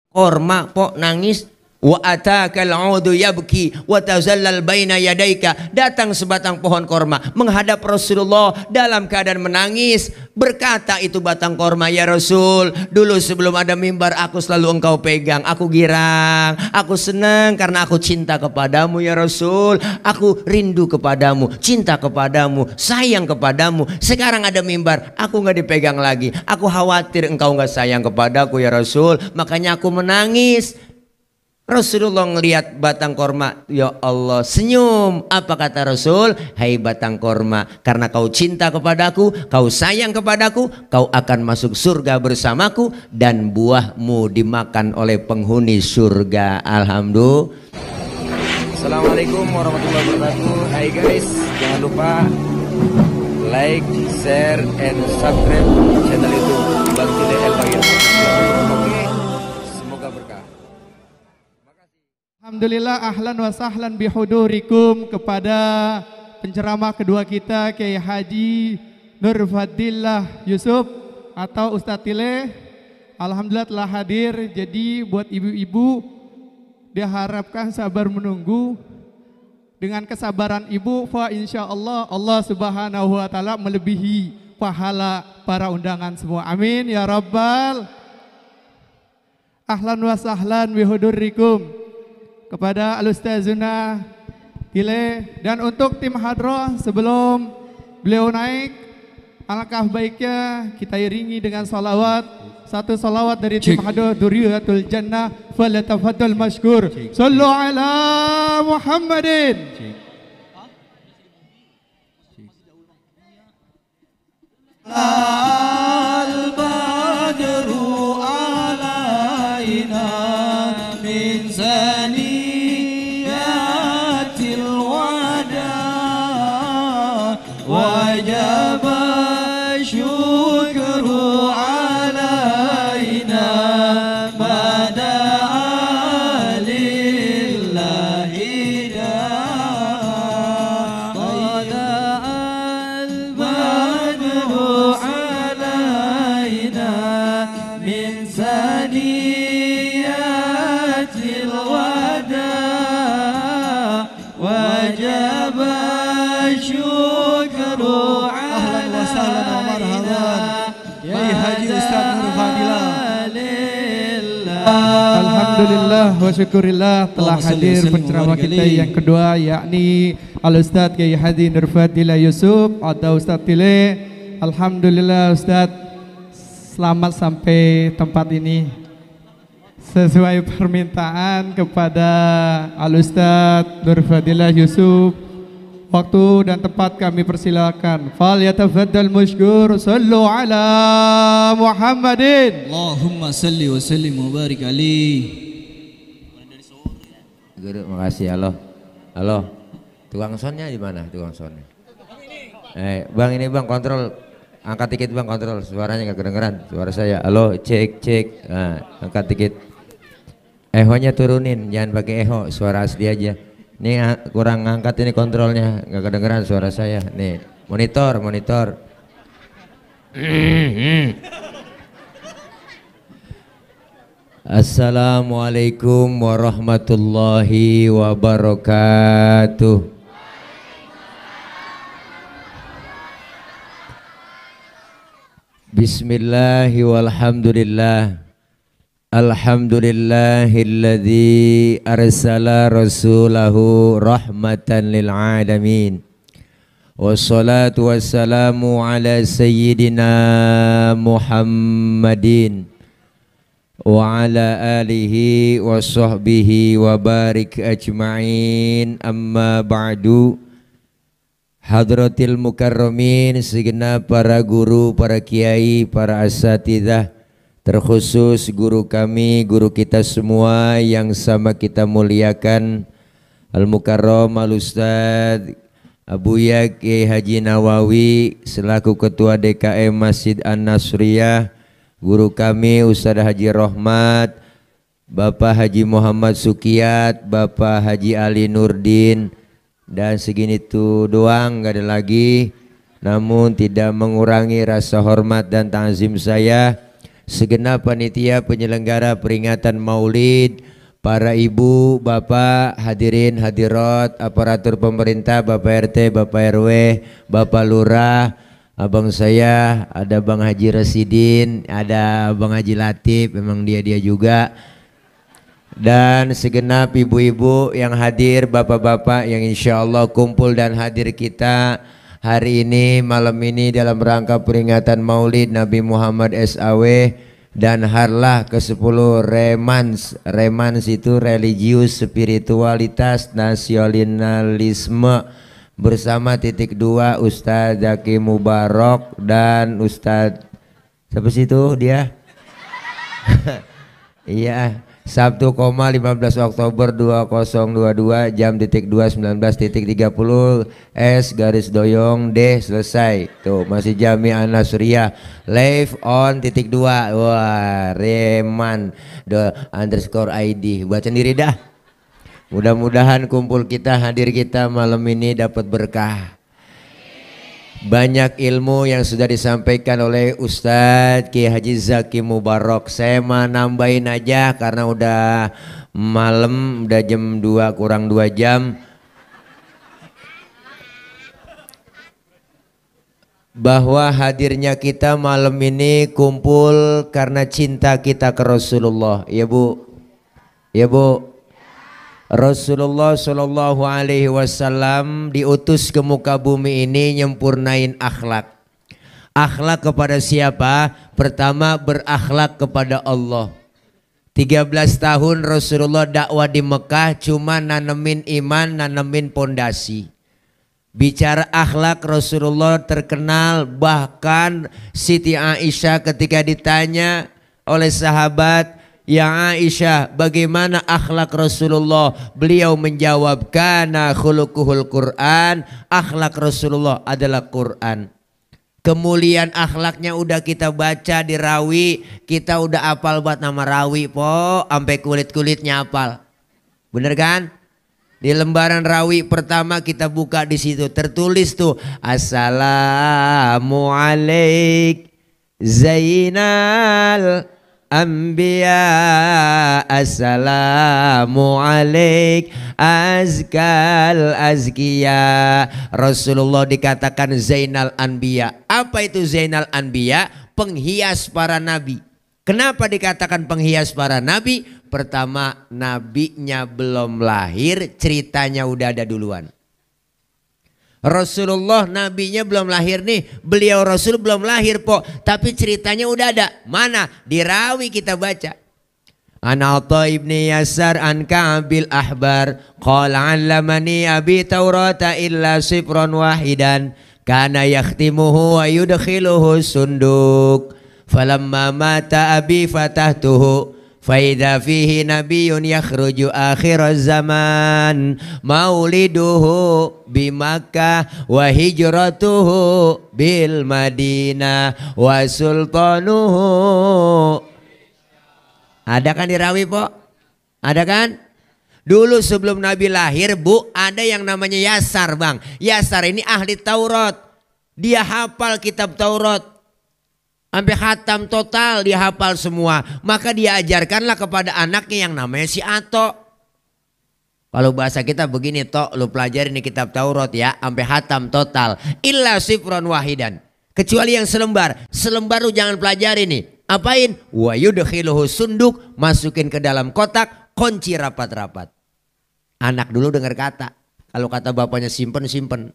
Korma pok nangis. Wa atakal 'udu yabki wa tazallal baina yadaika, datang sebatang pohon korma menghadap Rasulullah dalam keadaan menangis. Berkata itu batang korma, ya Rasul, dulu sebelum ada mimbar aku selalu engkau pegang, aku girang, aku senang karena aku cinta kepadamu ya Rasul, aku rindu kepadamu, cinta kepadamu, sayang kepadamu. Sekarang ada mimbar, aku nggak dipegang lagi, aku khawatir engkau nggak sayang kepadaku ya Rasul, makanya aku menangis. Rasulullah ngelihat batang korma, ya Allah, senyum. Apa kata Rasul? Hai batang korma, karena kau cinta kepadaku, kau sayang kepadaku, kau akan masuk surga bersamaku dan buahmu dimakan oleh penghuni surga. Alhamdulillah. Assalamualaikum warahmatullahi wabarakatuh. Hai guys, jangan lupa like, share, and subscribe channel YouTube Bang Tile El Bagir. Oke, semoga berkah. Alhamdulillah, ahlan wa sahlan bihudurikum kepada penceramah kedua kita, Kiai Haji Nur Fadillah Yusuf atau Ustadz Tile. Alhamdulillah telah hadir. Jadi buat ibu-ibu diharapkan sabar menunggu. Dengan kesabaran ibu, fa insya Allah Allah Subhanahu wa Ta'ala melebihi pahala para undangan semua. Amin ya Rabbal. Ahlan wa sahlan bihudurikum kepada Al-Ustazuna Tile. Dan untuk tim hadroh, sebelum beliau naik, alangkah baiknya kita iringi dengan salawat. Satu salawat dari tim hadroh Duriyatul Jannah. Falyatafaddal mashkur. Sallu ala Muhammadin. Al-badru alaina min zani وجب الشكر علينا ما دعا لله طلع البدر علينا من ثنيات الوداع وجب الشكر Alhamdulillah wa syukurillah telah hadir penceramah kita yang kedua, yakni Al-Ustadz Kiai Haji Nur Fadillah Yusuf atau Ustadz Tile. Alhamdulillah Ustadz, selamat sampai tempat ini sesuai permintaan kepada Al-Ustadz Nur Fadillah Yusuf. Waktu dan tempat kami persilakan. Fal yatafaddal mashkur. Sallu ala Muhammadin. Allahumma salli wa sallim wa barik alaihi. Guru, makasih. Halo. Halo. Tukang soundnya di mana? Tukang soundnya. Bang, ini Bang, kontrol. Angkat dikit Bang, kontrol. Suaranya nggak kedengeran. Suara saya. Halo, cek, cek. Nah, angkat dikit. Ehonya turunin, jangan pakai eho. Suara asli aja. Ini kurang angkat ini kontrolnya, nggak kedengeran suara saya. Nih, monitor, monitor. Assalamualaikum warahmatullahi wabarakatuh. Bismillahi walhamdulillah. Alhamdulillahilladzi arsala rasulahu rahmatan lil alamin. Wassalatu wassalamu ala sayyidina Muhammadin wa ala alihi wa sahbihi wa barik ajma'in. Amma ba'du. Hadratil mukarramin, segenap para guru, para kiai, para asatidzah, terkhusus guru kami, guru kita semua yang sama kita muliakan, Al-Mukarram Al-Ustadz Abuya Kiai Haji Nawawi selaku Ketua DKM Masjid An-Nasriyah, guru kami Ustadz Haji Rohmat, Bapak Haji Muhammad Sukiyat, Bapak Haji Ali Nurdin, dan segini tuh doang, gak ada lagi. Namun tidak mengurangi rasa hormat dan ta'zim saya segenap panitia penyelenggara peringatan Maulid, para ibu, bapak, hadirin, hadirat, aparatur pemerintah, Bapak RT, Bapak RW, Bapak Lurah, abang saya, ada Bang Haji Rasidin, ada Bang Haji Latif, memang dia juga, dan segenap ibu-ibu yang hadir, bapak-bapak yang insya Allah kumpul dan hadir kita hari ini, malam ini dalam rangka peringatan Maulid Nabi Muhammad SAW dan harlah ke-10 Remans itu religius, spiritualitas, nasionalisme bersama titik 2 Ustadz Zaki Mubarok dan Ustadz siapa sih itu dia? Iya, Sabtu, 15 Oktober 2022 jam titik 2 19.30 S garis doyong D selesai. Tuh masih Jami Anasuriah live on titik 2. Wah, Reman _ID baca sendiri dah. Mudah-mudahan kumpul kita, hadir kita malam ini dapat berkah. Banyak ilmu yang sudah disampaikan oleh Ustadz Kiai Haji Zaki Mubarok. Saya mau nambahin aja karena udah malam, udah jam 2 kurang 2 jam. Bahwa hadirnya kita malam ini kumpul karena cinta kita ke Rasulullah. Ya Bu, ya Bu. Rasulullah Shallallahu Alaihi Wasallam diutus ke muka bumi ini nyempurnain akhlak. Akhlak kepada siapa? Pertama berakhlak kepada Allah. 13 tahun Rasulullah dakwah di Mekah cuma nanemin iman, nanemin pondasi. Bicara akhlak Rasulullah terkenal, bahkan Siti Aisyah ketika ditanya oleh sahabat, "Ya Aisyah, bagaimana akhlak Rasulullah?" Beliau menjawab, "Kana khuluquhul Quran." Akhlak Rasulullah adalah Quran. Kemuliaan akhlaknya udah kita baca di Rawi, kita udah apal buat nama Rawi po, sampai kulit-kulitnya apal. Bener kan? Di lembaran Rawi pertama kita buka di situ tertulis tuh, "Assalamu alaik Zainal Anbiya, assalamu alaik azkal azkiya." Rasulullah dikatakan Zainal Anbiya. Apa itu Zainal Anbiya? Penghias para nabi. Kenapa dikatakan penghias para nabi? Pertama, nabinya belum lahir, ceritanya udah ada duluan. Rasulullah nabinya belum lahir nih, beliau Rasul belum lahir po, tapi ceritanya udah ada. Mana? Di Rawi kita baca. An Atha ibni Yasar an Ka'bil Ahbar qala 'allamani abi Taurata illa sifran wahidan kana yakhtimuhu wa yudkhiluhu sunduk falamma mata abi fatahtuhu faida fihi nabiyyun yakhruju akhir zaman mauliduhu bi Makkah wa hijratuhu bil Madinah wa sultanuhu. Ada kan di Rawi po? Ada kan? Dulu sebelum Nabi lahir Bu, ada yang namanya Yasar Bang. Yasar ini ahli Taurat. Dia hafal kitab Taurat. Sampai khatam total dia hafal semua. Maka dia ajarkanlah kepada anaknya yang namanya si Ato. Kalau bahasa kita begini, Tok, lu pelajarin di kitab Taurat ya, sampai khatam total. Illa sifron wahidan. Kecuali yang selembar. Selembar lu jangan pelajari nih. Apain? Wa yudkhiluhu sunduk, masukin ke dalam kotak, kunci rapat-rapat. Anak dulu dengar kata. Kalau kata bapaknya simpen, simpen.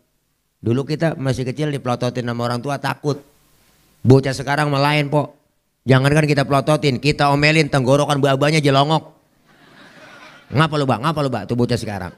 Dulu kita masih kecil dipelototin sama orang tua takut. Bocah sekarang melain po. Jangankan kita pelototin, kita omelin tenggorokan babanya jelongok. Ngapa lu Bang? Ngapa lu Bang? Tuh bocah sekarang.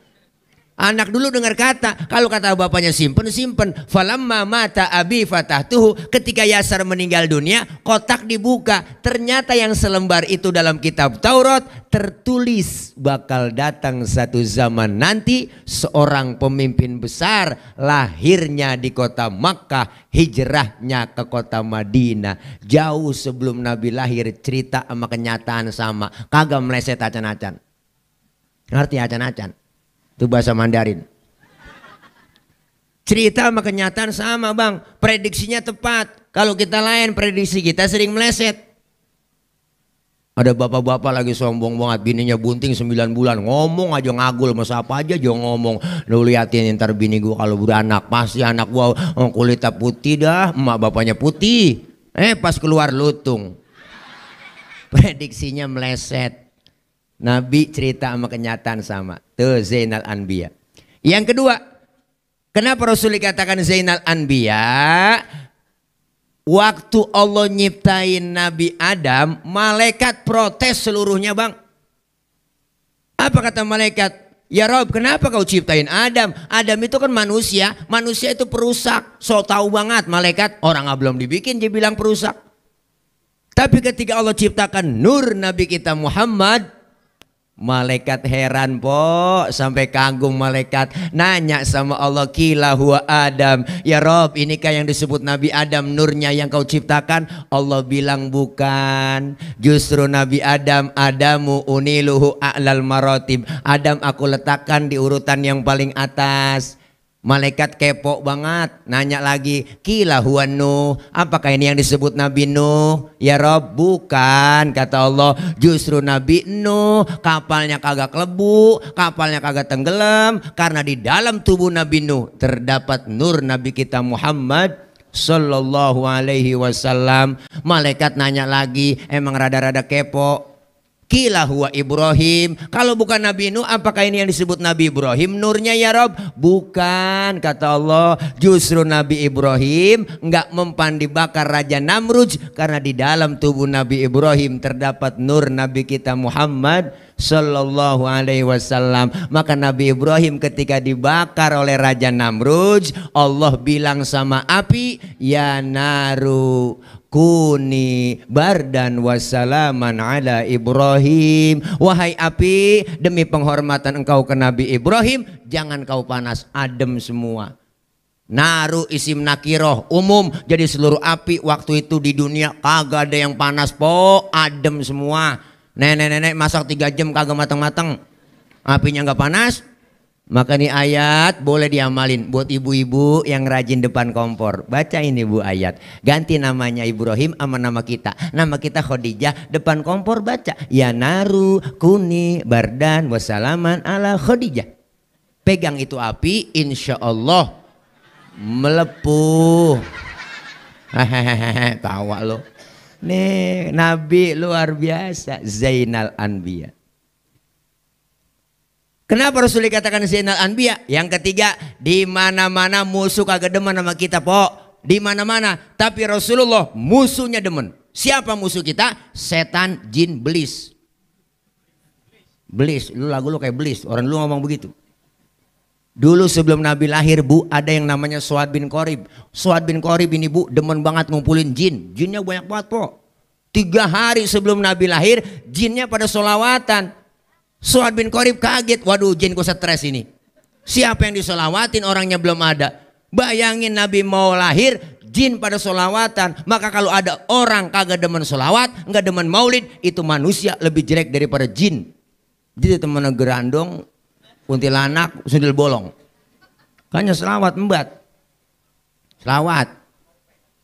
Anak dulu dengar kata, kalau kata bapaknya simpen, simpen. Falamma mata abi fatahtuhu, ketika Yasar meninggal dunia, kotak dibuka. Ternyata yang selembar itu dalam kitab Taurat tertulis bakal datang satu zaman nanti seorang pemimpin besar lahirnya di kota Makkah, hijrahnya ke kota Madinah. Jauh sebelum Nabi lahir, cerita sama kenyataan sama. Kagak meleset acan-acan. Ngerti acan-acan? Itu bahasa Mandarin. Cerita sama kenyataan sama Bang. Prediksinya tepat. Kalau kita lain prediksi kita sering meleset. Ada bapak-bapak lagi sombong banget, bininya bunting 9 bulan, ngomong aja ngagul, masa apa aja ngomong. Lu liatin ntar bini gua kalau beranak, pasti anak gua kulitnya putih dah, emak bapaknya putih. Pas keluar lutung. Prediksinya meleset. Nabi cerita sama kenyataan sama. Tuh Zainal Anbiya. Yang kedua, kenapa Rasul dikatakan Zainal Anbiya? Waktu Allah nyiptain Nabi Adam, malaikat protes seluruhnya bang. Apa kata malaikat? Ya Rob, kenapa kau ciptain Adam? Adam itu kan manusia, manusia itu perusak. So tahu banget malaikat, orang belum dibikin dia bilang perusak. Tapi ketika Allah ciptakan nur Nabi kita Muhammad, malaikat heran po, sampai kagum malaikat, nanya sama Allah, kila huwa Adam, ya Rob, inikah yang disebut Nabi Adam nurnya yang kau ciptakan? Allah bilang bukan, justru Nabi Adam, Adamu uniluhu a'lal maratib, Adam aku letakkan di urutan yang paling atas. Malaikat kepo banget, nanya lagi, kila huwa Nuh, apakah ini yang disebut Nabi Nuh? Ya Rob, bukan, kata Allah, justru Nabi Nuh kapalnya kagak kelebu, kapalnya kagak tenggelam, karena di dalam tubuh Nabi Nuh terdapat nur Nabi kita Muhammad Sallallahu Alaihi Wasallam. Malaikat nanya lagi, emang rada-rada kepo. Kila huwa Ibrahim, kalau bukan Nabi Nuh apakah ini yang disebut Nabi Ibrahim nurnya ya Rob? Bukan, kata Allah, justru Nabi Ibrahim nggak mempan dibakar Raja Namrud, karena di dalam tubuh Nabi Ibrahim terdapat nur Nabi kita Muhammad Sallallahu Alaihi Wasallam. Maka Nabi Ibrahim ketika dibakar oleh Raja Namrud, Allah bilang sama api, ya naru kuni bardan wassalaman ala Ibrahim. Wahai api, demi penghormatan engkau ke Nabi Ibrahim, jangan kau panas, adem semua. Naru isim nakiroh umum, jadi seluruh api waktu itu di dunia kagak ada yang panas po, adem semua. Nenek-nenek masak 3 jam kagak matang-matang, apinya nggak panas. Maka nih ayat boleh diamalin buat ibu-ibu yang rajin depan kompor. Baca ini bu ayat, ganti namanya Ibrahim sama nama kita. Nama kita Khadijah, depan kompor baca, ya naru kuni bardan wassalaman ala Khadijah. Pegang itu api, insya Allah melepuh. Hehehe, tawa lo. Nih Nabi luar biasa, Zainal Anbiya. Kenapa Rasul dikatakan Zainal Anbiya? Yang ketiga, di mana-mana musuh kagak demen sama kita, po. Di mana-mana, tapi Rasulullah musuhnya demen. Siapa musuh kita? Setan, jin, belis. Belis, lu lagu lu kayak belis, orang lu ngomong begitu. Dulu sebelum Nabi lahir bu, ada yang namanya Suad bin Qorib. Suad bin Qorib ini bu, demen banget ngumpulin jin. Jinnya banyak banget po. 3 hari sebelum Nabi lahir, jinnya pada sholawatan. Suad bin Qorib kaget, waduh jinku stres ini. Siapa yang disolawatin, orangnya belum ada. Bayangin Nabi mau lahir, jin pada solawatan. Maka kalau ada orang kagak demen solawat, nggak demen maulid, itu manusia lebih jelek daripada jin. Jadi temen gerandong, kuntilanak, sundel bolong. Kayaknya selawat embat. Selawat.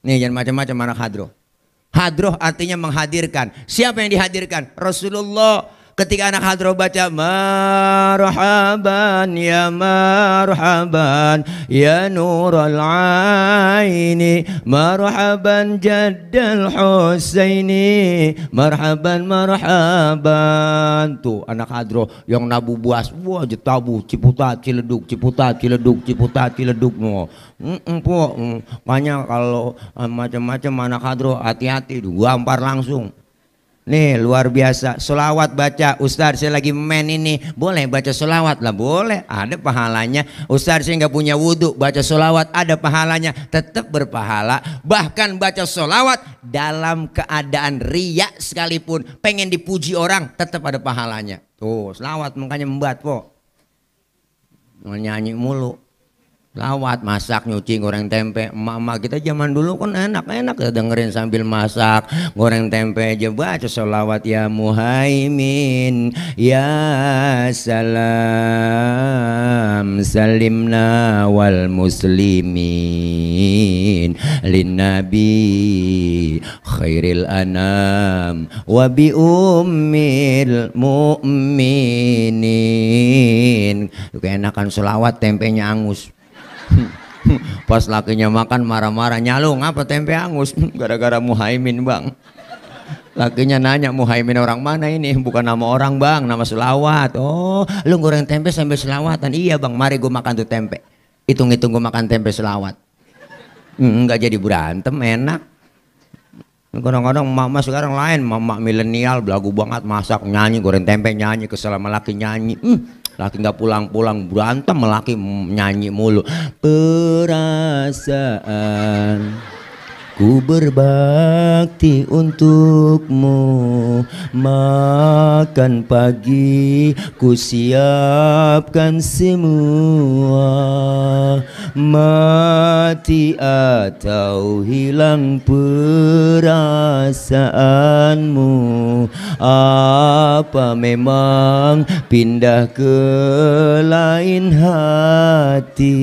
Nih jangan macam-macam anak hadroh. Hadroh artinya menghadirkan. Siapa yang dihadirkan? Rasulullah. Ketika anak hadroh baca marhaban ya nurul aini marhaban jaddal Husaini marhaban tuh anak hadroh yang nabu buas, wah jetabu Ciputat Ciledug no. Makanya kalau macam-macam anak hadroh hati-hati, gampar langsung. Nih luar biasa, solawat baca. Ustaz saya lagi main ini, boleh baca solawat lah? Boleh, ada pahalanya. Ustaz saya nggak punya wudhu, baca solawat ada pahalanya, tetap berpahala. Bahkan baca solawat dalam keadaan riya sekalipun, pengen dipuji orang, tetap ada pahalanya. Tuh solawat makanya membuat po, nyanyi mulu. Lawat, masak, nyuci, goreng tempe. Emak-emak kita zaman dulu kan enak-enak ya dengerin sambil masak, goreng tempe aja baca sholawat ya Muhaimin ya salam salimna wal muslimin lin nabi khairil anam wa bi ummil mu'minin. Keenakan sholawat tempenya angus. Pas lakinya makan marah-marah, nyalung apa tempe angus? Gara-gara Muhaimin bang. Lakinya nanya, Muhaimin orang mana ini? Bukan nama orang bang, nama selawat. Oh lu goreng tempe sambil selawatan? Iya bang, mari gue makan tuh tempe. Hitung-hitung gue makan tempe selawat. Enggak jadi berantem, enak. Kadang-kadang mama sekarang lain, mama milenial belagu banget, masak, nyanyi, goreng tempe nyanyi, kesel sama laki nyanyi. Laki nggak pulang-pulang berantem, laki nyanyi mulu. Perasaan ku berbakti untukmu, makan pagi ku siapkan semua, mati atau hilang perasaanmu, apa memang pindah ke lain hati,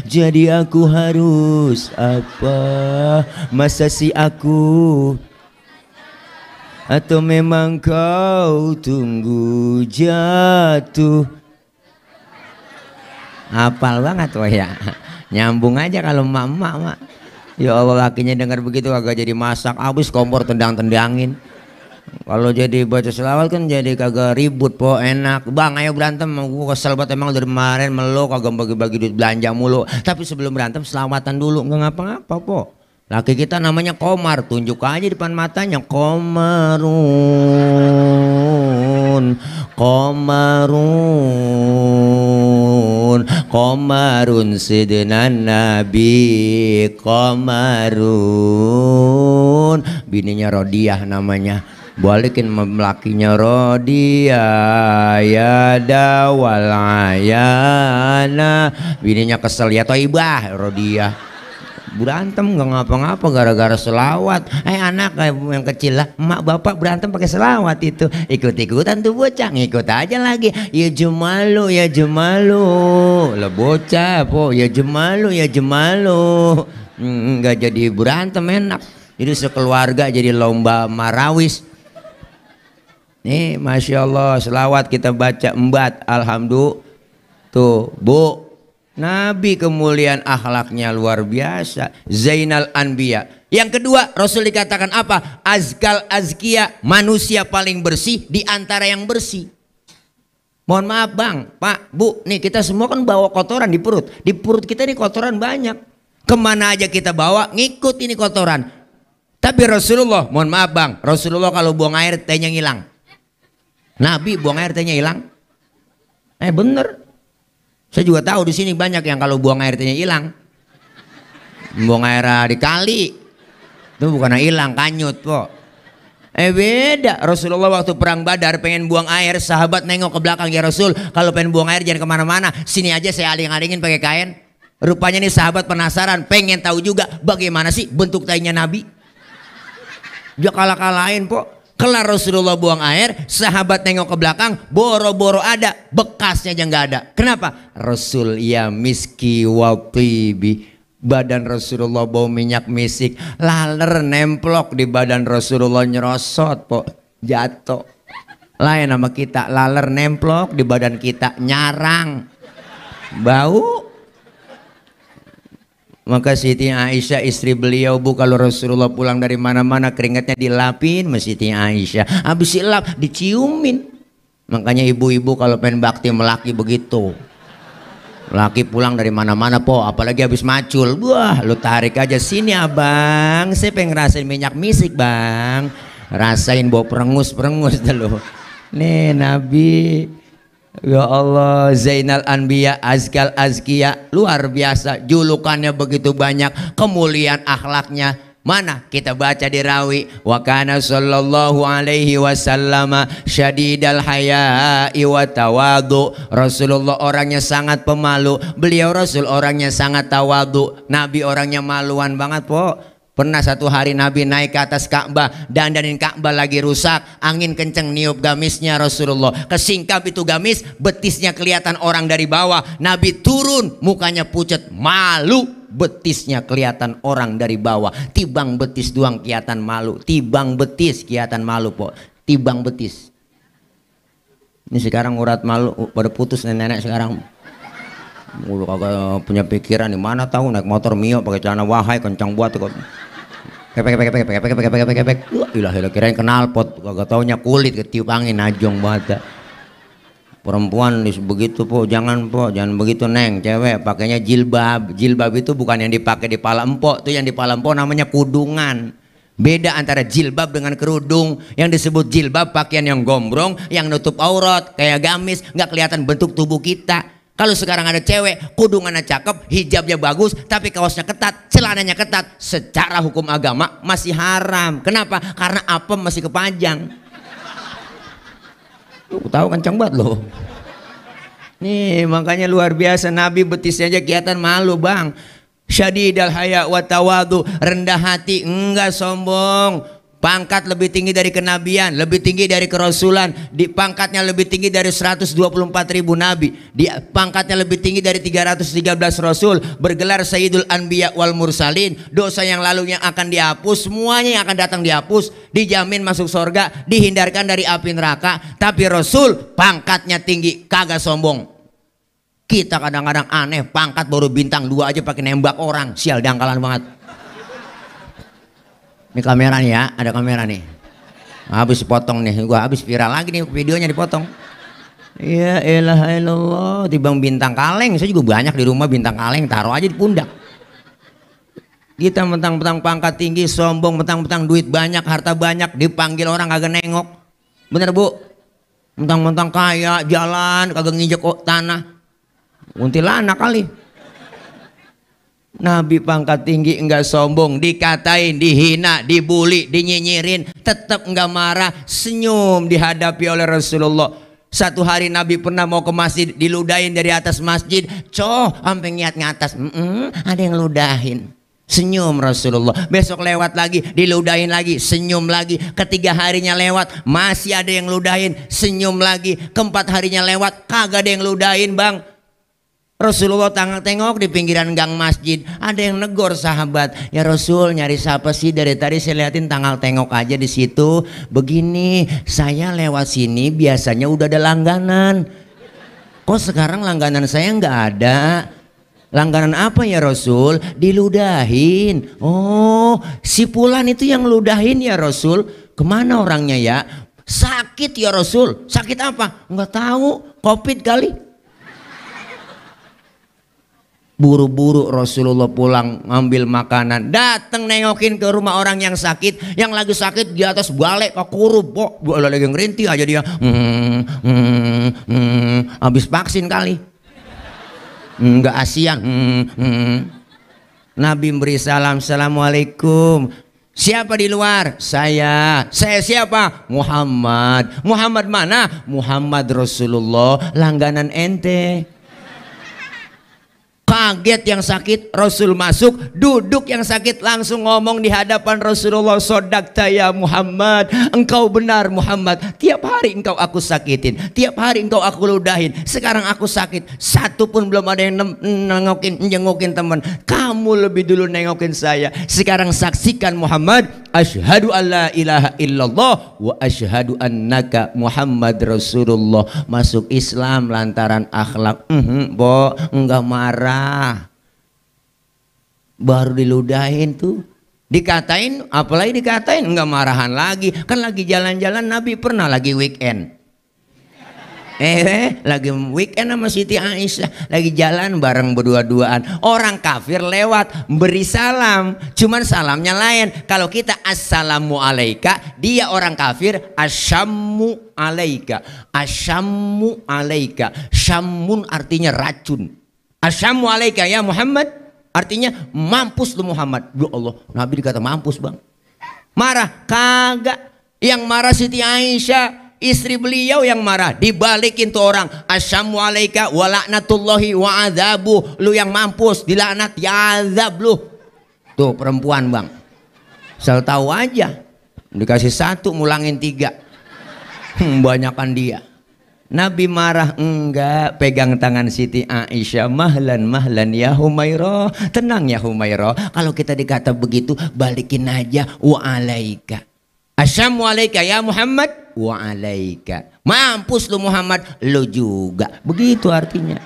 jadi aku harus apa? Masa si aku atau memang kau tunggu jatuh? Hafal banget wah ya. Nyambung aja kalau emak-emak mak. Ya Allah lakinya dengar begitu kagak jadi masak, habis kompor tendang-tendangin. Kalau jadi baca selawat kan jadi kagak ribut po, enak. Bang ayo berantem, gue kesel banget emang dari kemarin meluk kagak bagi-bagi duit belanja mulu. Tapi sebelum berantem selawatan dulu, nggak ngapa-ngapa po. Laki kita namanya Komar, tunjuk aja depan matanya, Komarun, Komarun, Komarun sidnan Nabi, Komarun. Bininya Rodiah namanya. Balikin lakinya Rodiah ya dawal ayana. Bininya kesel ya Toibah Rodiah. Berantem nggak ngapa-ngapa gara-gara selawat. Anak yang kecil lah, emak bapak berantem pakai selawat itu, ikut-ikutan tuh bocah, ngikut aja lagi. Ya jemalu, ya jemalu, lah bocah po, ya jemalu, ya jemalu. Nggak jadi berantem, enak. Jadi sekeluarga jadi lomba marawis. Nih, masya Allah, selawat kita baca embat, alhamdulillah. Tuh, bu. Nabi kemuliaan akhlaknya luar biasa, Zainal Anbiya. Yang kedua Rasul dikatakan apa? Azkal azkiya, manusia paling bersih di antara yang bersih. Mohon maaf bang, pak, bu, nih kita semua kan bawa kotoran di perut. Di perut kita ini kotoran banyak. Kemana aja kita bawa ngikut ini kotoran. Tapi Rasulullah, mohon maaf bang, Rasulullah kalau buang air tehnya ngilang. Nabi buang air tehnya hilang. Bener. Saya juga tahu di sini banyak yang kalau buang air tehnya hilang. Buang air di kali. Itu bukan hilang, kanyut kok. Beda. Rasulullah waktu perang Badar pengen buang air, sahabat nengok ke belakang, ya Rasul, kalau pengen buang air jangan kemana-mana, sini aja saya aling-alingin pakai kain. Rupanya nih sahabat penasaran, pengen tahu juga bagaimana sih bentuk tainya Nabi. Dia kalah-kalahin kok. Kelar Rasulullah buang air, sahabat nengok ke belakang, boro-boro ada, bekasnya aja nggak ada. Kenapa? Rasul ya miski wa tibi. Badan Rasulullah bau minyak misik, laler nemplok di badan Rasulullah, nyerosot po, jatuh. Lain sama kita, laler nemplok di badan kita, nyarang, bau. Maka Siti Aisyah istri beliau, bu, kalau Rasulullah pulang dari mana-mana keringatnya dilapin sama Siti Aisyah, habis silap diciumin. Makanya ibu-ibu kalau pengen bakti melaki begitu. Laki pulang dari mana-mana po, apalagi habis macul, wah lu tarik aja, sini abang, saya pengen ngerasain minyak misik bang, rasain bau perengus-perengus dulu. Nih Nabi. Ya Allah, Zainal Anbiya, Azkal Azkiya, luar biasa, julukannya begitu banyak, kemuliaan akhlaknya Mana kita baca di rawi, wa kana sallallahu alaihi wasallam syadidal haya'i wa tawadu. Rasulullah orangnya sangat pemalu, beliau Rasul orangnya sangat tawadu. Nabi orangnya maluan banget po. Pernah satu hari Nabi naik ke atas Ka'bah, dandanin Ka'bah lagi rusak, angin kenceng niup gamisnya Rasulullah, kesingkap itu gamis, betisnya kelihatan orang dari bawah. Nabi turun, mukanya pucat, malu, betisnya kelihatan orang dari bawah. Tibang betis doang kelihatan malu, tibang betis kelihatan malu po, tibang betis. Ini sekarang urat malu pada putus nenek-nenek sekarang. Udah kagak punya pikiran, di mana tahu naik motor Mio pakai celana wahai kencang buat kok. Kepek. Ilah kirain knalpot, kagak taunya kulit ketiup angin najong banget. Perempuan begitu po, jangan begitu neng. Cewek pakainya jilbab. Jilbab itu bukan yang dipakai di pala empok, tuh yang di pala empok namanya kudungan. Beda antara jilbab dengan kerudung. Yang disebut jilbab pakaian yang gombrong, yang nutup aurat, kayak gamis, nggak kelihatan bentuk tubuh kita. Kalau sekarang ada cewek, kudungannya cakep, hijabnya bagus, tapi kaosnya ketat, celananya ketat, secara hukum agama masih haram. Kenapa? Karena apem masih kepanjang. Tahu kencang banget loh. Nih makanya luar biasa, Nabi betisnya aja kelihatan malu bang. Syadidal haya wa tawadu, rendah hati, enggak sombong. Pangkat lebih tinggi dari kenabian, lebih tinggi dari kerasulan, di pangkatnya lebih tinggi dari 124.000 nabi, di pangkatnya lebih tinggi dari 313 rasul, bergelar Sayyidul Anbiya wal Mursalin, dosa yang lalunya akan dihapus, semuanya yang akan datang dihapus, dijamin masuk surga, dihindarkan dari api neraka. Tapi Rasul pangkatnya tinggi, kagak sombong. Kita kadang-kadang aneh, pangkat baru bintang 2 aja pakai nembak orang, sial dangkalan banget. Ini kamera nih ya, ada kamera nih. Habis potong nih, gua habis viral lagi nih videonya dipotong. Ya elah elallah, tibang bintang kaleng. Saya juga banyak di rumah bintang kaleng, taruh aja di pundak. Kita mentang-mentang pangkat tinggi, sombong, mentang-mentang duit banyak, harta banyak, dipanggil orang kagak nengok. Bener bu? Mentang-mentang kaya, jalan, kagak nginjek tanah. Kuntilanak kali. Nabi pangkat tinggi enggak sombong, dikatain, dihina, dibully, dinyinyirin, tetap enggak marah, senyum dihadapi oleh Rasulullah. Satu hari Nabi pernah mau ke masjid, diludahin dari atas masjid, sampai ngiat ngatas, ada yang ludahin. Senyum Rasulullah. Besok lewat lagi, diludahin lagi, senyum lagi. Ketiga harinya lewat, masih ada yang ludahin, senyum lagi. Keempat harinya lewat, kagak ada yang ludahin bang. Rasulullah tengok di pinggiran gang masjid, ada yang negor sahabat, ya Rasul nyari siapa sih, dari tadi saya liatin tanggal tengok aja di situ. Begini, saya lewat sini biasanya udah ada langganan, kok sekarang langganan saya nggak ada. Langganan apa ya Rasul? Diludahin. Oh, si Fulan itu yang ludahin ya Rasul. Kemana orangnya ya? Sakit ya Rasul. Sakit apa? Nggak tahu, COVID kali. Buru-buru Rasulullah pulang ngambil makanan, datang nengokin ke rumah orang yang sakit, yang lagi sakit di atas balik kekurub, kok lagi ngerintih aja dia, habis vaksin kali, nggak ASEAN. Nabi beri salam, assalamualaikum. Siapa di luar? Saya siapa? Muhammad. Muhammad mana? Muhammad Rasulullah, langganan ente. Kaget yang sakit, Rasul masuk, duduk yang sakit langsung ngomong di hadapan Rasulullah, sodakta ya Muhammad, engkau benar Muhammad, tiap hari engkau aku sakitin, tiap hari engkau aku ludahin, sekarang aku sakit, satu pun belum ada yang nengokin teman, kamu lebih dulu nengokin saya, sekarang saksikan Muhammad, asyhadu alla ilaha illallah wa asyhadu annaka Muhammad Rasulullah. Masuk Islam lantaran akhlak. Bo, enggak marah. Baru diludahin tuh. Dikatain, apalagi dikatain, enggak marahan lagi. Kan lagi jalan-jalan, Nabi pernah lagi weekend. Lagi weekend sama Siti Aisyah, lagi jalan bareng berdua-duaan. Orang kafir lewat beri salam, cuman salamnya lain. Kalau kita assalamu alaika, dia orang kafir asyammu alaika. Asyammu alaika. Syammun artinya racun. Asyammu alaika ya Muhammad. Artinya mampus lu Muhammad. Ya Allah, Nabi dikata mampus bang. Marah? Kagak. Yang marah Siti Aisyah, istri beliau yang marah. Dibalikin tuh orang. Asyamu alaika wa laknatullahi wa adzabu. Lu yang mampus, dilaknat, ya azab lu. Tuh perempuan bang. Asal tahu aja. Dikasih 1 mulangin 3. Banyakan dia. Nabi marah? Enggak. Pegang tangan Siti Aisyah. Mahlan mahlan ya Humairah. Tenang ya Humairah. Kalau kita dikata begitu, balikin aja. Wa alaika. Assalamu alaika ya Muhammad. Wa alaika. Mampus lu Muhammad, lu juga. Begitu artinya.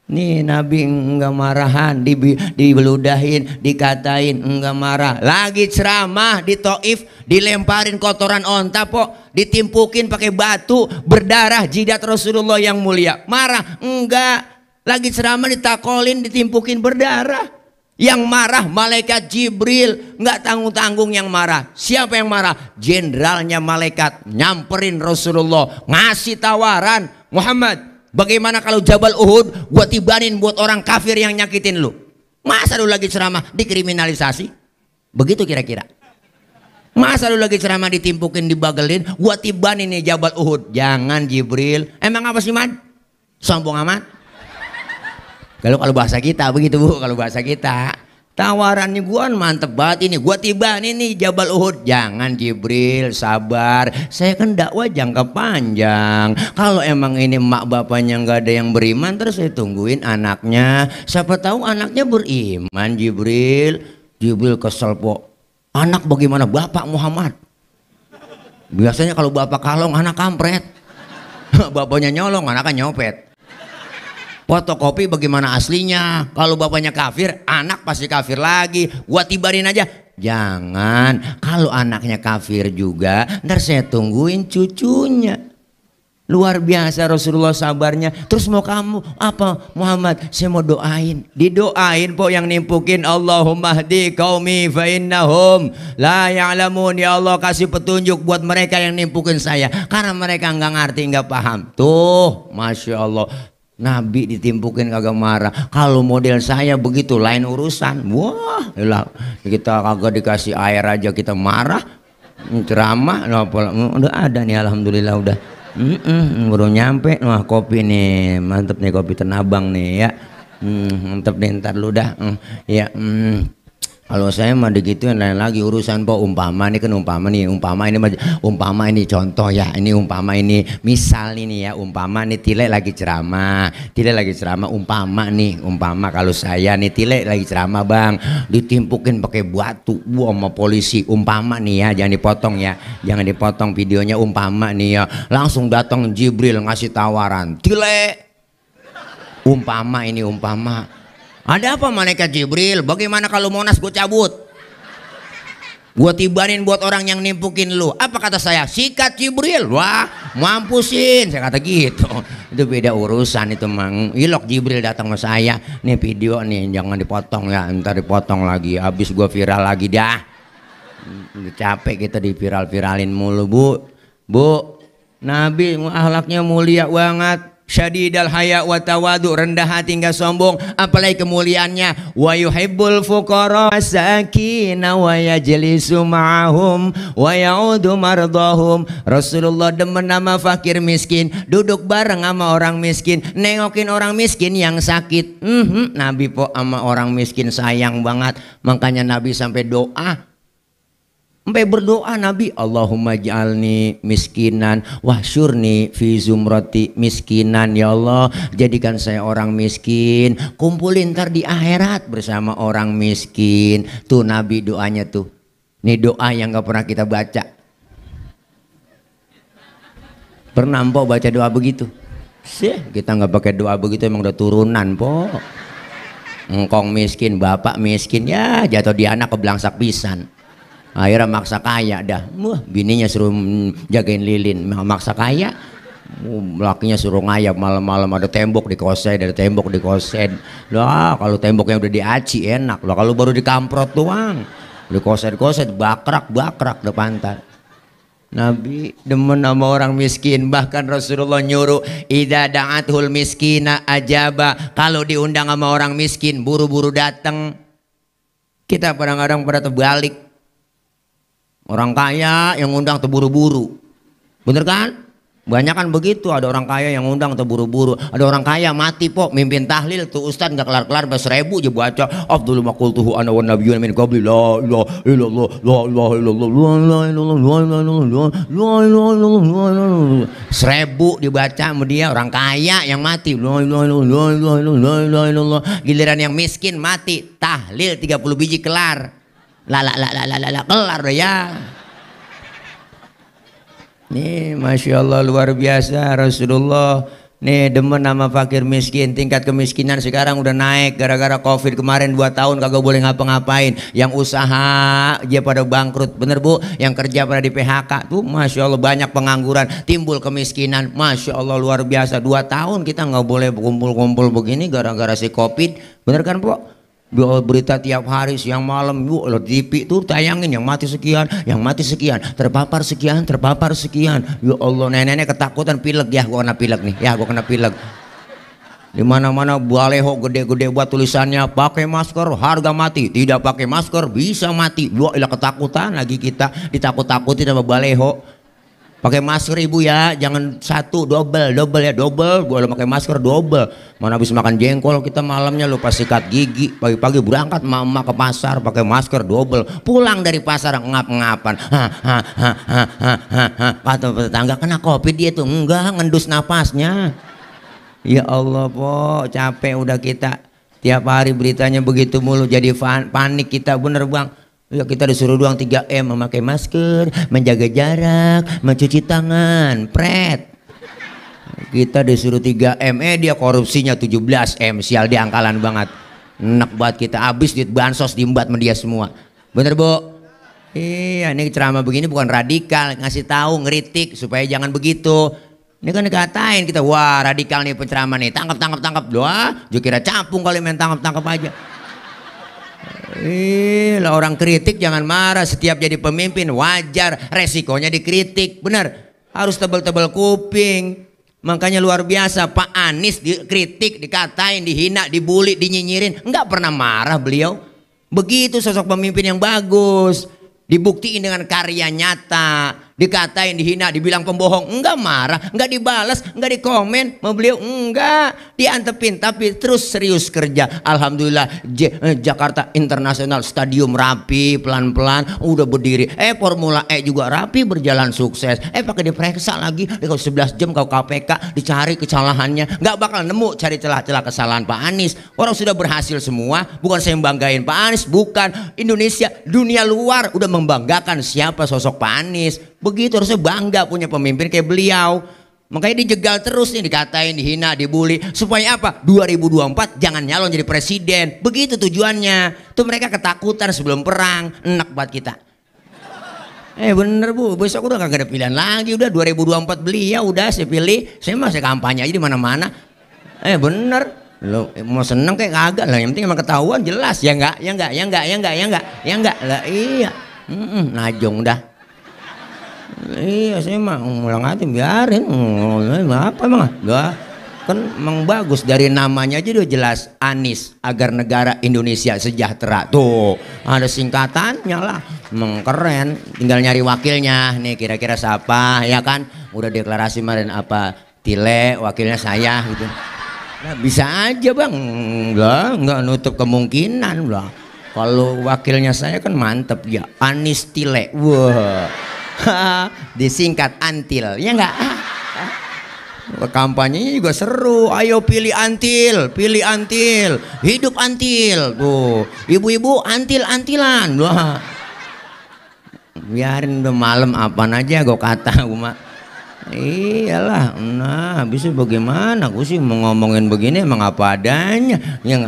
Nih Nabi enggak marahan, dibeludahin, dikatain, enggak marah. Lagi ceramah di Taif, dilemparin kotoran onta pok, ditimpukin pakai batu, berdarah jidat Rasulullah yang mulia. Marah? Enggak. Lagi ceramah ditakolin, ditimpukin berdarah. Yang marah malaikat Jibril, enggak tanggung-tanggung yang marah. Siapa yang marah? Jenderalnya malaikat nyamperin Rasulullah, ngasih tawaran, Muhammad, bagaimana kalau Jabal Uhud gua tibanin buat orang kafir yang nyakitin lu? Masa lu lagi ceramah dikriminalisasi? Begitu kira-kira. Masa lu lagi ceramah ditimpukin, dibagelin, gua tibanin nih Jabal Uhud? Jangan Jibril. Emang apa sih man? Sombong amat. Kalau bahasa kita begitu bu, kalau bahasa kita tawarannya gua mantep banget ini, gua tibanin nih Jabal Uhud. Jangan Jibril, sabar, saya kan dakwah jangka panjang. Kalau emang ini mak bapaknya nggak ada yang beriman, terus saya tungguin anaknya, siapa tahu anaknya beriman. Jibril kesel po, anak bagaimana bapak Muhammad? Biasanya kalau bapak kalong anak kampret. Bapaknya nyolong anaknya nyopet. Fotokopi bagaimana aslinya? Kalau bapaknya kafir, anak pasti kafir lagi. Gua tibarin aja. Jangan. Kalau anaknya kafir juga, ntar saya tungguin cucunya. Luar biasa Rasulullah sabarnya. Terus mau kamu apa Muhammad? Saya mau doain. Didoain po yang nimpukin. Allahumma hdi qaumi fa innahum la ya'lamun. Ya Allah kasih petunjuk buat mereka yang nimpukin saya, karena mereka nggak ngerti, nggak paham. Tuh Masya Allah, Nabi ditimpukin kagak marah. Kalau model saya begitu lain urusan. Wah, kita kagak dikasih air aja kita marah. Ceramah, udah ada nih alhamdulillah udah. Baru nyampe, wah kopi nih, mantep nih kopi Tenabang nih ya. Mantep nih, ntar lu dah. Ya. Kalau saya mah digituin lain lagi urusan po. Umpama ini kan umpama ini contoh ya, ini umpama ini misal ini ya, umpama nih Tile lagi ceramah umpama kalau saya nih Tile lagi ceramah bang, ditimpukin pakai batu sama polisi, umpama nih ya, jangan dipotong videonya, umpama nih ya, langsung datang Jibril ngasih tawaran, Tile, umpama. Ada apa malaikat Jibril? Bagaimana kalau Monas gue cabut? Gue tibanin buat orang yang nimpukin lu. Apa kata saya? Sikat Jibril. Wah, mampusin. Saya kata gitu. Itu beda urusan itu mang. Ilok Jibril datang ke saya. Nih video nih, jangan dipotong ya. Ntar dipotong lagi. Habis gue viral lagi dah. Capek kita diviral-viralin mulu bu. Nabi akhlaknya mulia banget. Syadidal haya wa tawadu, rendah hati enggak sombong, apalagi kemuliaannya. Wa yuhibbul fuqara sakina wa yajlisu ma'ahum wa ya'udu mardahum. Rasulullah demen sama fakir miskin, duduk bareng sama orang miskin, nengokin orang miskin yang sakit. Nabi po sama orang miskin sayang banget, makanya Nabi sampai berdoa Nabi, Allahumma ja'alni miskinan wahsyurni fi zumrati miskinan. Ya Allah, jadikan saya orang miskin, kumpulin ntar di akhirat bersama orang miskin. Tuh Nabi doanya tuh. Ini doa yang gak pernah kita baca. Pernah mpok baca doa begitu? Kita gak pakai doa begitu, emang udah turunan po. Engkong miskin, bapak miskin, ya jatuh di anak kebelangsak pisan. Akhirnya maksa kaya dah. Bininya suruh jagain lilin, maksa kaya. Lakinya suruh ngayap malam-malam, ada tembok dikosed. Lah kalau temboknya udah diaci enak. Lah kalau baru dikamprot doang, dikosed bakrak depan pantat. Nabi demen sama orang miskin. Bahkan Rasulullah nyuruh idza da'athul miskina ajaba. Kalau diundang sama orang miskin buru-buru datang. Kita kadang-kadang pada terbalik. Orang kaya yang undang terburu-buru. Bener kan? Banyak kan begitu, ada orang kaya yang undang terburu-buru. Ada orang kaya mati pok mimpin tahlil tuh ustaz nggak kelar-kelar 1000 aja baca afdhalu ma qultuhu ana wan nabiyyuna min qabli la ilaha illallah la ilaha illallah la ilaha illallah la ilaha illallah 1000 dibaca sama dia orang kaya yang mati la ilaha illallah la ilaha illallah. Giliran yang miskin mati tahlil 30 biji kelar. La kelar deh ya. Nih Masya Allah luar biasa Rasulullah. Nih demen nama fakir miskin. Tingkat kemiskinan sekarang udah naik gara-gara covid kemarin 2 tahun kagak boleh ngapa-ngapain. Yang usaha dia pada bangkrut. Bener bu? Yang kerja pada di PHK tuh Masya Allah banyak pengangguran. Timbul kemiskinan. Masya Allah luar biasa. 2 tahun kita nggak boleh kumpul-kumpul begini gara-gara si covid. Bener kan bu? Berita tiap hari siang malam yuk TV tuh tayangin yang mati sekian terpapar sekian ya Allah. Nenek-nenek ketakutan pilek ya gua kena pilek nih ya gua kena pilek. Di mana-mana baleho gede-gede buat tulisannya pakai masker harga mati, tidak pakai masker bisa mati. Lu ilah ketakutan lagi kita ditakut-takutin sama baleho. Pakai masker ibu ya, jangan satu double ya double. Gua lo pakai masker double. Mana habis makan jengkol kita malamnya lupa sikat gigi. Pagi-pagi berangkat mama ke pasar pakai masker double. Pulang dari pasar ngap-ngapan. Kata tetangga kena covid dia tuh enggak ngendus napasnya. Ya Allah po capek udah kita tiap hari beritanya begitu mulu jadi panik kita bener bang. Ya kita disuruh doang 3M memakai masker, menjaga jarak, mencuci tangan, pret. Kita disuruh 3M, dia korupsinya 17M, sial dia angkalan banget. Enak banget kita habis duit bansos diembat sama dia semua. Bener bu? Iya ini ceramah begini bukan radikal, ngasih tahu, ngeritik supaya jangan begitu. Ini kan dikatain kita, wah radikal nih penceramah nih, tangkap. Doa, juga kira capung kali main tangkap aja. Lah orang kritik jangan marah. Setiap jadi pemimpin wajar resikonya dikritik. Benar harus tebal-tebal kuping. Makanya luar biasa Pak Anies dikritik, dikatain, dihina, dibully, dinyinyirin, nggak pernah marah beliau. Begitu sosok pemimpin yang bagus. Dibuktiin dengan karya nyata. Dikatain, dihina, dibilang pembohong, enggak marah, enggak dibalas, enggak dikomen, mau beliau enggak diantepin, tapi terus serius kerja. Alhamdulillah Jakarta International Stadium rapi, pelan-pelan udah berdiri. Formula E juga rapi berjalan sukses. Pakai diperiksa lagi, kalau 11 jam kau KPK dicari kesalahannya, enggak bakal nemu cari celah-celah kesalahan Pak Anies. Orang sudah berhasil semua, bukan saya membanggain Pak Anies, bukan. Indonesia, dunia luar udah membanggakan siapa sosok Pak Anies. Begitu harusnya bangga punya pemimpin kayak beliau. Makanya dijegal terus nih, dikatain, dihina, dibully. Supaya apa? 2024 jangan nyalon jadi presiden. Begitu tujuannya. Tuh mereka ketakutan sebelum perang. Enak banget kita. Bener bu, besok udah kagak ada pilihan lagi. Udah 2024 beliau udah saya pilih. Saya masih kampanye aja di mana-mana. Bener. Lo mau seneng kayak kagak lah. Yang penting emang ketahuan jelas. Ya enggak. Lah iya. Najong dah. Iya saya mah ngulang aja biarin. Apa emang? Kan emang bagus dari namanya aja udah jelas Anies agar negara Indonesia sejahtera. Tuh ada singkatannya lah. Emang keren. Tinggal nyari wakilnya. Nih kira-kira siapa ya kan? Udah deklarasi kemarin apa? Tile wakilnya saya gitu. Nah, bisa aja bang. Nggak nutup kemungkinan lah. Kalau wakilnya saya kan mantep ya. Anies Tile. Wah. Disingkat Antil ya enggak. Kampanyenya juga seru. Ayo pilih Antil, hidup Antil. Tuh ibu-ibu antilan. Wah biarin udah malam apaan aja gue kata gue mah. Iyalah, nah bisa bagaimana? Gue sih mau ngomongin begini emang apa adanya. Ya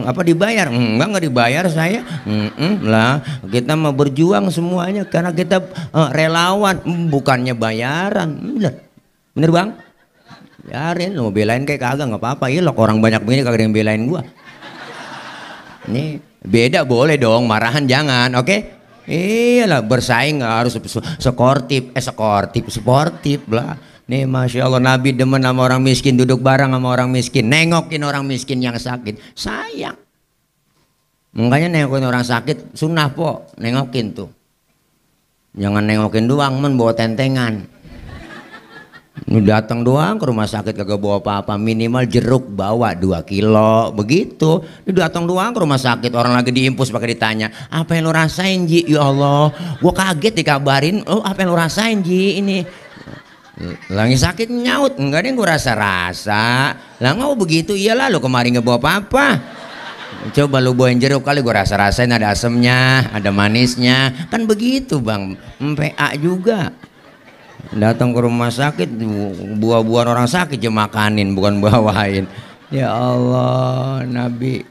apa dibayar? Enggak dibayar saya. Lah kita mau berjuang semuanya karena kita relawan, bukannya bayaran. Bener bang? Biarin lo belain kayak kagak nggak apa-apa. Iya loh orang banyak begini kagak ada yang belain gua. Nih beda boleh dong, marahan jangan, oke? Iyalah bersaing harus sportif lah. Nih Masya Allah Nabi demen sama orang miskin, duduk bareng sama orang miskin, nengokin orang miskin yang sakit, sayang. Makanya nengokin orang sakit sunnah po, nengokin tuh. Jangan nengokin doang men bawa tentengan. Ini datang doang ke rumah sakit kagak bawa apa-apa, minimal jeruk bawa 2 kilo begitu. Ini datang doang ke rumah sakit, orang lagi diimpus pakai ditanya, apa yang lo rasain Ji? Ya Allah, gua kaget dikabarin, oh apa yang lo rasain Ji ini? Lagi sakit nyaut, enggak deh gua rasa-rasa. Lah nggak begitu, iyalah lo kemarin nggak bawa apa-apa. Coba lu bawain jeruk kali gua rasa-rasain ada asemnya, ada manisnya, kan begitu bang. MPA juga. Datang ke rumah sakit buah-buahan orang sakit aja makanin bukan bawain. Ya Allah, Nabi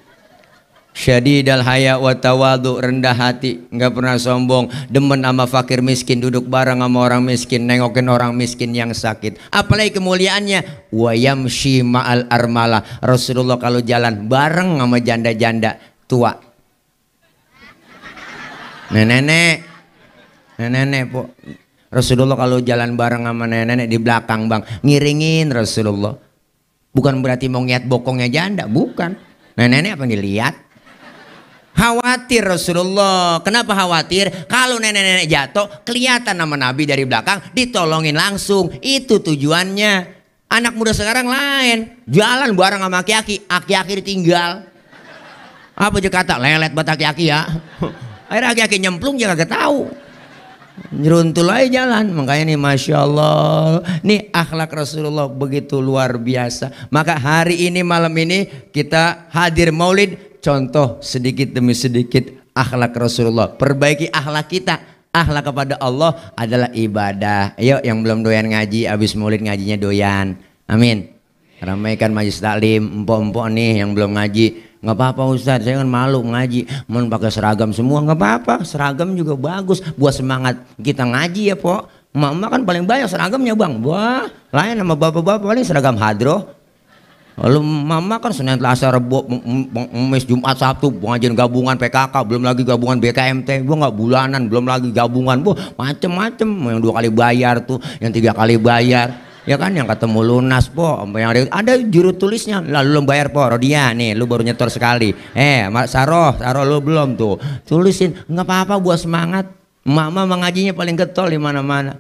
syadidal haya wa tawadu, rendah hati, nggak pernah sombong, demen sama fakir miskin, duduk bareng sama orang miskin, nengokin orang miskin yang sakit. Apalagi kemuliaannya, wa yamshi ma'al armala. Rasulullah kalau jalan bareng sama janda-janda tua. Nenek po. Rasulullah kalau jalan bareng sama nenek di belakang bang, ngiringin Rasulullah. Bukan berarti mau ngeliat bokongnya janda, bukan. Nenek apa yang dilihat? Khawatir Rasulullah. Kenapa khawatir? Kalau nenek-nenek jatuh, kelihatan nama Nabi dari belakang, ditolongin langsung. Itu tujuannya. Anak muda sekarang lain, jalan bareng sama aki-aki, aki-aki ditinggal. Apa aja kata lelet buat aki-aki ya. Akhirnya aki-aki nyemplung dia kagak tahu. Nyeruntul aja jalan. Makanya nih Masya Allah, nih akhlak Rasulullah begitu luar biasa. Maka hari ini malam ini kita hadir maulid, contoh sedikit demi sedikit akhlak Rasulullah. Perbaiki akhlak kita. Akhlak kepada Allah adalah ibadah. Ayo yang belum doyan ngaji, habis maulid ngajinya doyan. Amin. Ramaikan majelis taklim, empok-empok nih yang belum ngaji. Nggak apa-apa Ustadz, saya kan malu ngaji, mau pakai seragam semua, nggak apa-apa, seragam juga bagus buat semangat kita ngaji ya po. Emak-emak kan paling banyak seragamnya bang, wah lain sama bapak-bapak paling seragam hadroh. Lalu mama kan Senin Selasa Rebo, Kamis Jumat Sabtu pengajian gabungan PKK, belum lagi gabungan BKMT, gua nggak bulanan, belum lagi gabungan, macem-macem, yang 2 kali bayar tuh, yang 3 kali bayar. Ya kan yang ketemu lunas po, yang ada juru tulisnya, lalu lu bayar po, Rodia nih, lu baru nyetor sekali, Saroh lu belum tuh, tulisin, nggak apa-apa buat semangat. Mama mengajinya paling getol di mana-mana.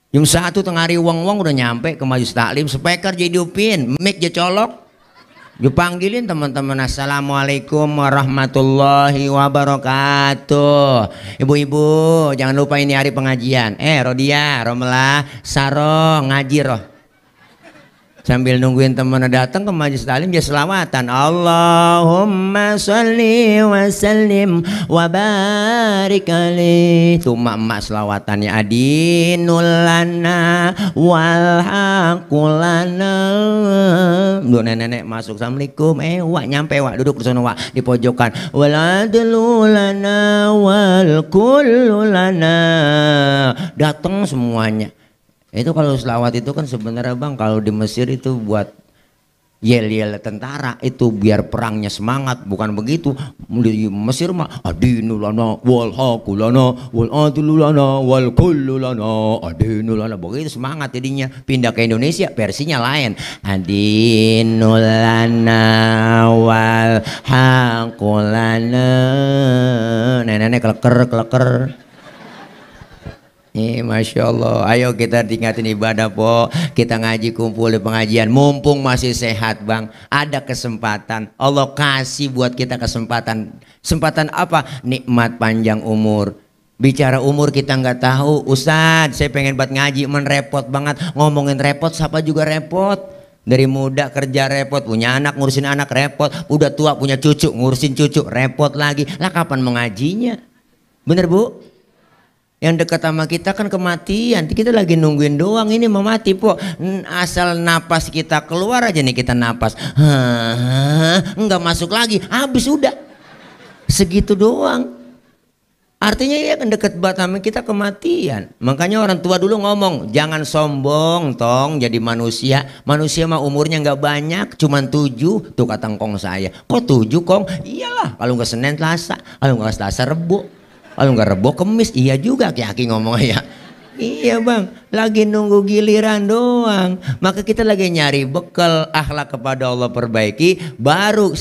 Jam 1 tengah hari uang udah nyampe ke majelis taklim, speaker jadi upin, mic jadi colok, dipanggilin teman-teman, assalamualaikum warahmatullahi wabarakatuh. Ibu-ibu jangan lupa ini hari pengajian. Rodia, Romelah, Saroh ngaji roh. Sambil nungguin temennya datang ke majelis taklim dia selawatan. Allahumma sholli wa sallim wa barik alaihi. Tuh emak selawatannya adinul lana wal haqulana. Duh nenek masuk, assalamualaikum. Wak nyampe wak, duduk di sana wak di pojokan. Wal adlu lana wal kullu lana. Datang semuanya. Itu kalau selawat itu kan sebenarnya bang, kalau di Mesir itu buat yel-yel tentara, itu biar perangnya semangat, bukan begitu. Di Mesir mah adinulana wal haqulana wal adlulana wal kullulana adinulana, begitu semangat jadinya. Pindah ke Indonesia versinya lain, adinulana wal haqulana. Nenek kleker. Masya Allah, ayo kita tingkatin ibadah po, kita ngaji kumpul di pengajian, mumpung masih sehat bang, ada kesempatan, Allah kasih buat kita kesempatan. Kesempatan apa? Nikmat panjang umur. Bicara umur kita nggak tahu, Ustadz saya pengen buat ngaji, repot banget, ngomongin repot, siapa juga repot. Dari muda kerja repot, punya anak ngurusin anak repot, udah tua punya cucu ngurusin cucu repot lagi. Lah kapan mengajinya? Bener bu? Yang dekat sama kita kan kematian, kita lagi nungguin doang, ini mau mati po. Asal napas kita keluar aja nih kita napas, nggak masuk lagi, habis udah. Segitu doang. Artinya ya kan deket banget sama kita kematian. Makanya orang tua dulu ngomong, jangan sombong tong jadi manusia. Manusia mah umurnya nggak banyak, cuman 7. Tuh kata kong saya, kok 7 kong? Iyalah kalau nggak Senin Selasa, kalau nggak Selasa Rebo. Kalau nggak Rebo Kemis, iya juga Ki ngomong ya. Iya bang, lagi nunggu giliran doang. Maka kita lagi nyari bekal akhlak kepada Allah perbaiki. Baru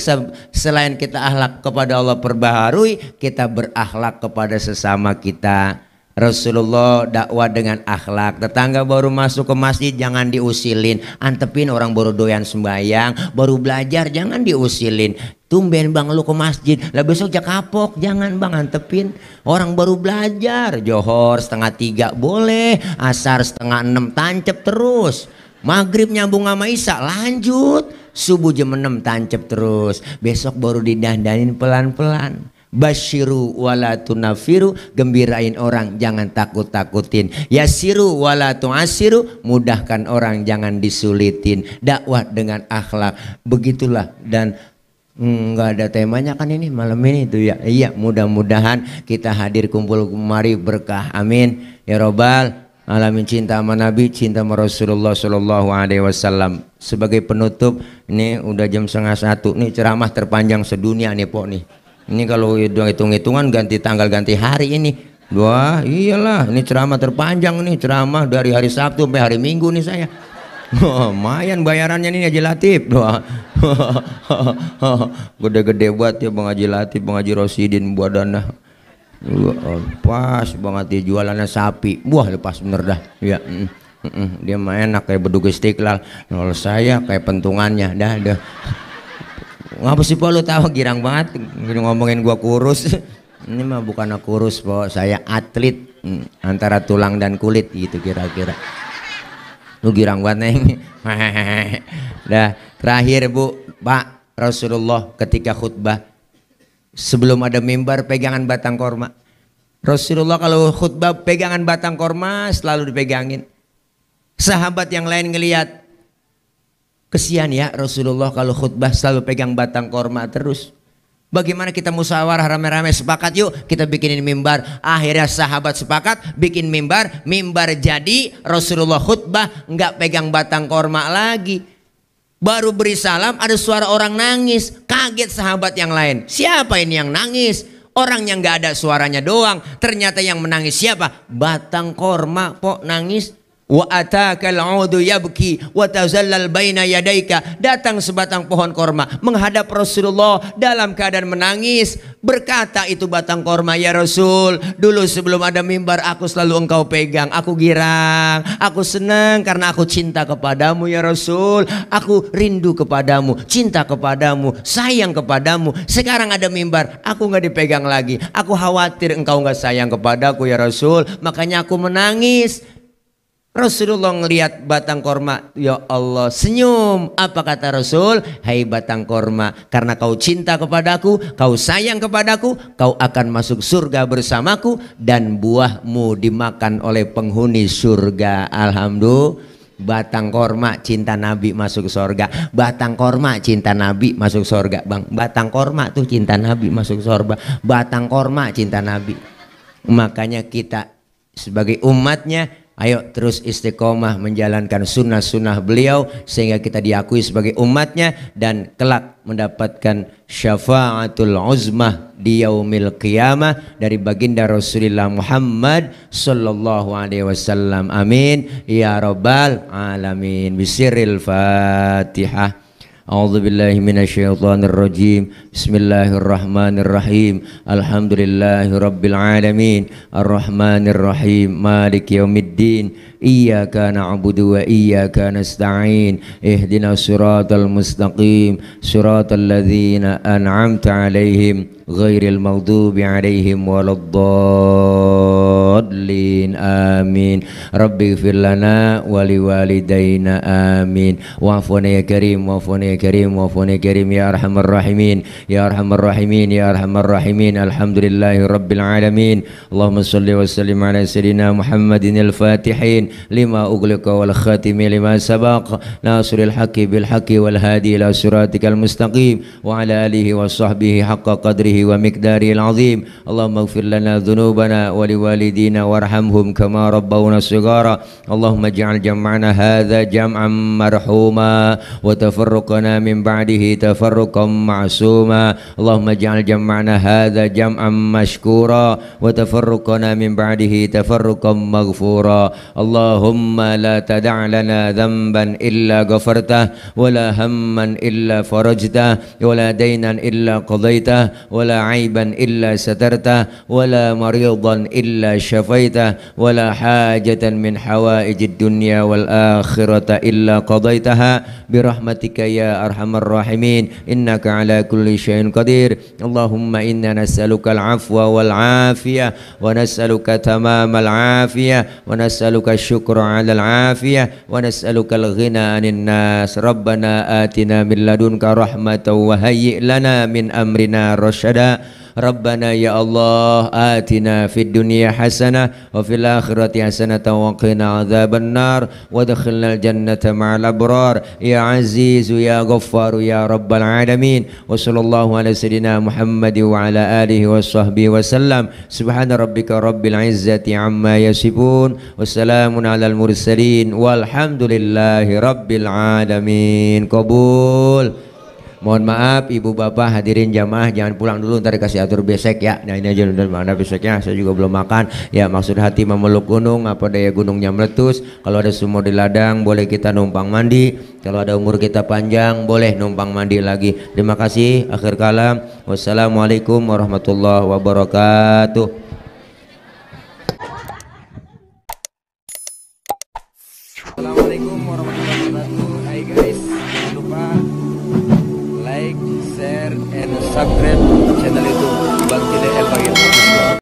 selain kita akhlak kepada Allah perbaharui, kita berakhlak kepada sesama kita. Rasulullah dakwah dengan akhlak. Tetangga baru masuk ke masjid jangan diusilin, antepin. Orang baru doyan sembayang, baru belajar jangan diusilin. Tumben bang lu ke masjid, lah besok jak kapok, jangan bang, antepin. Orang baru belajar, johor 2:30 boleh, asar 5:30 tancep terus, maghrib nyambung sama isya lanjut, subuh jam 6 tancep terus. Besok baru didandanin pelan-pelan. Basyiru wala tunafiru, gembirain orang jangan takut-takutin. Yasiru wala tu'asiru, mudahkan orang jangan disulitin. Dakwah dengan akhlak, begitulah. Dan nggak ada temanya kan ini malam ini tuh ya. Iya, mudah-mudahan kita hadir kumpul kemari berkah, amin ya robbal alamin. Cinta sama Nabi, cinta sama Rasulullah Shallallahu Alaihi Wasallam. Sebagai penutup, ini udah jam 12:30 nih, ceramah terpanjang sedunia nih pok nih. Ini kalau hitung-hitungan ganti tanggal ganti hari ini. Wah iyalah, ini ceramah terpanjang nih, ceramah dari hari Sabtu sampai hari Minggu nih saya. Lumayan bayarannya nih Haji Latif. Gede-gede buat ya Bang Haji Latif, Bang Haji Rosidin badannya. Pas banget dia jualannya sapi. Wah lepas bener dah. Ya, dia mah enak kayak bedug Istiqlal. Kalau saya kayak pentungannya dah. Ngapa sih Pak lu tahu girang banget ngomongin gua kurus. Ini mah bukan kurus Pak, saya atlet antara tulang dan kulit gitu kira-kira. Lu girang banget neng. Dah terakhir Bu, Pak, Rasulullah ketika khutbah sebelum ada mimbar pegangan batang korma. Rasulullah kalau khutbah pegangan batang korma selalu dipegangin. Sahabat yang lain ngelihat, kesian ya Rasulullah kalau khutbah selalu pegang batang korma terus. Bagaimana kita musyawarah rame-rame, sepakat yuk kita bikinin mimbar. Akhirnya sahabat sepakat bikin mimbar. Mimbar jadi, Rasulullah khutbah nggak pegang batang korma lagi. Baru beri salam ada suara orang nangis. Kaget sahabat yang lain, siapa ini yang nangis? Orang yang nggak ada suaranya doang. Ternyata yang menangis siapa? Batang korma pok nangis. Wa atakal 'udu yabki wa tazallal baina yadaika. Datang sebatang pohon korma menghadap Rasulullah dalam keadaan menangis. Berkata itu batang korma, ya Rasul, dulu sebelum ada mimbar aku selalu engkau pegang. Aku girang, aku senang karena aku cinta kepadamu ya Rasul. Aku rindu kepadamu, cinta kepadamu, sayang kepadamu. Sekarang ada mimbar, aku nggak dipegang lagi. Aku khawatir engkau nggak sayang kepadaku ya Rasul. Makanya aku menangis. Rasulullah ngelihat batang korma, ya Allah, senyum. Apa kata Rasul? Hai batang korma, karena kau cinta kepadaku, kau sayang kepadaku, kau akan masuk surga bersamaku dan buahmu dimakan oleh penghuni surga. Alhamdulillah. Batang korma cinta Nabi masuk surga. Batang korma cinta Nabi masuk surga. Bang, batang korma tuh cinta Nabi masuk surga. Batang korma cinta Nabi. Makanya kita sebagai umatnya, ayo terus istiqomah menjalankan sunnah-sunnah beliau sehingga kita diakui sebagai umatnya dan kelak mendapatkan syafaatul uzmah di yaumil qiyamah dari baginda Rasulullah Muhammad sallallahu alaihi wasallam. Amin ya rabbal alamin. Bisiril Fatihah. A'udzu billahi minasyaitonir rajim. Bismillahirrahmanirrahim. Alhamdulillahi rabbil alamin. Arrahmanir rahim. Maliki yaumiddin. Iyyaka na'budu wa iyyaka nasta'in. Ihdinas siratal mustaqim. Siratal ladzina an'amta 'alaihim ghairil maghdubi 'alaihim waladdallin. Amin. Rabbi ighfir lana wa liwalidayna. Amin. Wa'funa ya karim, wa'funa ya karim, wa'funa ya karim ya arhamar rahimin, ya arhamar rahimin, ya arhamar rahimin. Alhamdulillahi rabbil alamin. Allahumma salli wa sallim ala sayyidina Muhammadin al-fatihin lima ughliqa wal khatimi lima sabaq nasiril haqqi bil haqqi wal hadi ila siratikal mustaqim wa ala alihi wa sahbihi haqqa qadrihi wa miqdarihil azim. Allahumma ighfir lana dhunubana wa liwalidina warhamhum ارحمهم كما ربونا صغارا اللهم اجعل جمعنا هذا جمعا مرحوما وتفرقنا من بعده تفرقا معصوما اللهم اجعل جمعنا هذا جمعا مشكورا وتفرقنا من بعده تفرقا مغفورا اللهم لا تدع لنا ذنبا إلا غفرته ولا هما إلا فرجته ولا دينا إلا قضيته ولا عيبا إلا سترته ولا مريضا إلا شفيته ولا حاجة من حوائج الدنيا والآخرة إلا قضيتها برحمتك يا أرحم الراحمين إنك على كل شيء قدير اللهم إنا نسألك العفو والعافية ونسألك تمام العافية ونسألك الشكر على العافية ونسألك الغنى عن الناس ربنا آتنا من لدنك رحمة وهيئ لنا من أمرنا رشدا ربنا يا الله آتنا في الدنيا حسنة وفي الآخرة حسنة وقنا عذاب النار وادخلنا الجنة مع الأبرار يا عزيز يا غفار يا رب العالمين وصلى الله على سيدنا محمد وعلى آله وصحبه وسلم سبحان ربك رب العزة عما يصفون والسلام على المرسلين والحمد لله رب العالمين قبول. Mohon maaf ibu bapak hadirin jamaah jangan pulang dulu ntar dikasih atur besek ya. Nah ini aja udah mana beseknya saya juga belum makan ya maksud hati memeluk gunung apa daya gunungnya meletus. Kalau ada sumur di ladang boleh kita numpang mandi. Kalau ada umur kita panjang boleh numpang mandi lagi. Terima kasih akhir kalam. Wassalamualaikum warahmatullahi wabarakatuh. Assalamualaikum warahmatullahi wabarakatuh. Hai guys jangan lupa like, share, and subscribe channel YouTube Bang Kile El